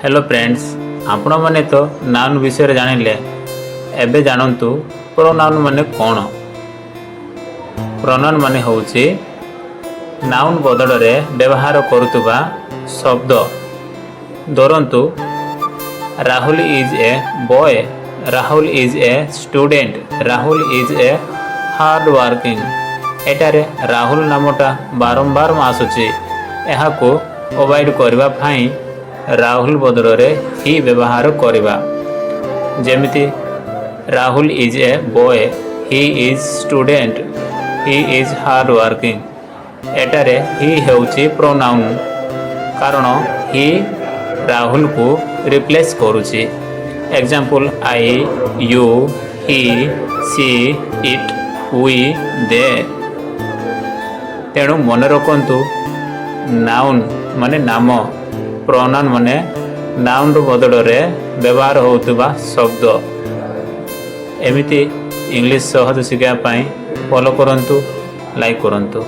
Hello friends, ଆପଣମାନେ ତ noun ବିଷୟରେ ଜାଣିଲେ। ଏବେ ଜାଣନ୍ତୁ ପ୍ରୋନାଉନ୍ ମାନେ କ'ଣ। ପ୍ରୋନାଉନ୍ ମାନେ ହେଉଛି ନାଉନ୍ ବଦଳରେ ବ୍ୟବହାର କରୁଥିବା ଶବ୍ଦ। ଧରନ୍ତୁ, "Rahul is a boy." "Rahul is a student." "Rahul is a hard working." ଏଠାରେ ରାହୁଲ ନାମଟା ବାରମ୍ବାର ଆସୁଛି। ଏହାକୁ ଆଭଏଡ଼ କରିବା ପାଇଁ ରାହୁଲ ବଦଳରେ ହି ବ୍ୟବହାର କରିବା। ଯେମିତି, "Rahul is a boy." "He is student." "He is hard working." ଏଠାରେ ହି ହେଉଛି ପ୍ରୋନାଉନ୍, କାରଣ ହି ରାହୁଲକୁ ରିପ୍ଲେସ୍ କରୁଛି। Example: I, you, he, she, it, we, they. ତେଣୁ ମନେ ରଖନ୍ତୁ, ନାଉନ୍ ମାନେ ନାମ, ପ୍ରୋନାଉନ୍ ମାନେ ନାଉନ୍ର ବଦଳରେ ବ୍ୟବହାର ହେଉଥିବା ଶବ୍ଦ। ଏମିତି ଇଂଲିଶ ସହଜ ଶିଖିବା ପାଇଁ ଫଲୋ କରନ୍ତୁ, ଲାଇକ୍ କରନ୍ତୁ।